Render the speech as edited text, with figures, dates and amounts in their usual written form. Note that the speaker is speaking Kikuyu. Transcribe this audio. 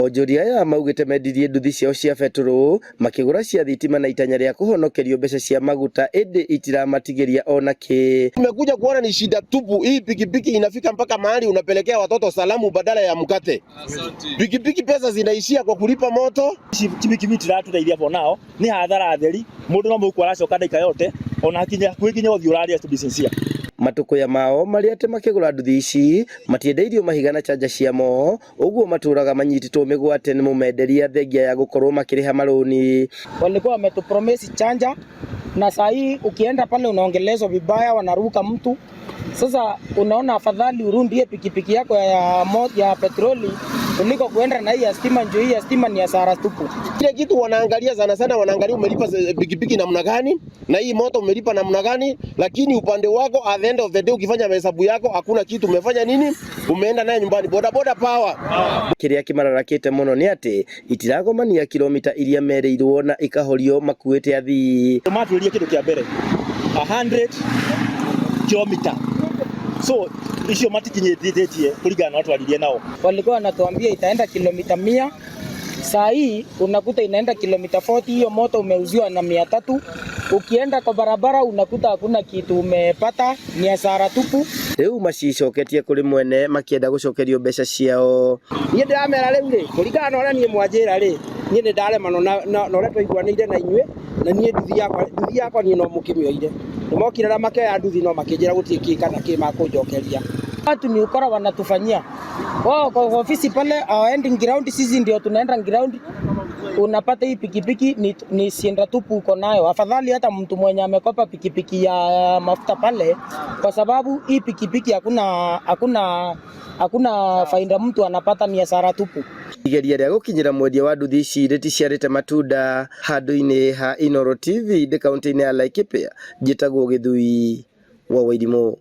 Onjoria aya maugĩte mendirie nduthi ciao cia betũrũ makĩgũra cia thitima na itanya rĩa kũhonokerio mbeca cia maguta ĩndĩ itiramatigĩria ona kĩ. Tumekuja kuona ni shida tupu. Hii pikipiki inafika mpaka mahali unapelekea watoto salamu badala ya mkate. Pikipiki pesa zinaishia kwa kulipa moto. Kibikibi itiratũteithia for now, nĩ hathara theri. Mũndũ no mũhuko aracoka ndagĩka yote, ona hakinya hakuhĩ nginya ũthiũ ũraria, to be sincere. Matũkũya mao marĩ atĩ makĩgũra nduthi ici matiendeirio mahiga na chanja ciamo, ũguo matũraga manyitĩtwo mĩgwate nĩ mũmenderia thengia ya gũkorwo makĩrĩha marũni. Walikuwa wametupromise chanja na saa hii ukienda pale unaongelezwa vibaya, wanaruka mtu. Sasa unaona afadhali urundie pikipiki yako ya petroli kuliko kuenda na hii ya stima, juu hii ya stima ni hasara tupu. Kile kitu wanaangalia sana sana, wanaangalia umelipa pikipiki namna gani na hii moto umelipa namna gani, lakini upande wako at the end of the day ukifanya mahesabu yako hakuna kitu umefanya nini, umeenda naye nyumbani. Boda boda power. Kĩrĩa kĩmararakĩte mũno nĩ atĩ itiragomania kilomita iria merĩirwo na ikahorio makuĩte athii. Matwĩrire kĩndũ kĩa mbere 100 kilomita, so icio matikinyĩtĩtie kũringana na twaririe nao. Walikuwa wanatuambia itaenda kilomita 100, saa hii unakuta inaenda kilomita 40. Hiyo moto umeuziwa na 300. Ukienda kwa barabara unakuta hakuna kitu umepata, ni hasara tupu. Rĩu macicoketie kũrĩ mwene makĩenda gũcokerio mbeca ciao. Niĩ ndĩramera rĩu rĩ, kũringana na ũrĩa niĩ mwanjĩra rĩ, niĩ nĩ ndaremanwo na ũrĩa twaiguanĩire na inyuĩ, na niĩ nduthi yakwa niĩ no mũkĩmĩoire. Nĩ mokire na makĩoya nduthi no makĩnjĩra gũtirĩ kĩ kana kĩ makũnjokeria. Watu ni ukora wanatufanyia wao kwa ofisi pale, hawaendi ground, sisi ndio tunaenda ground. Unapata hii pikipiki ni sienda tupu uko nayo. Afadhali hata mtu mwenye amekopa pikipiki ya mafuta pale, kwa sababu hii pikipiki hakuna faida mtu anapata, ni hasara tupu. Igeria rĩa gũkinyĩra mwendia wa nduthi ici rĩticiarĩte matunda. Handũ-inĩ ha Inooro TV ndĩ kaunti-inĩ ya Laikipia, njĩtagwo Gĩthui wa Wairimũ.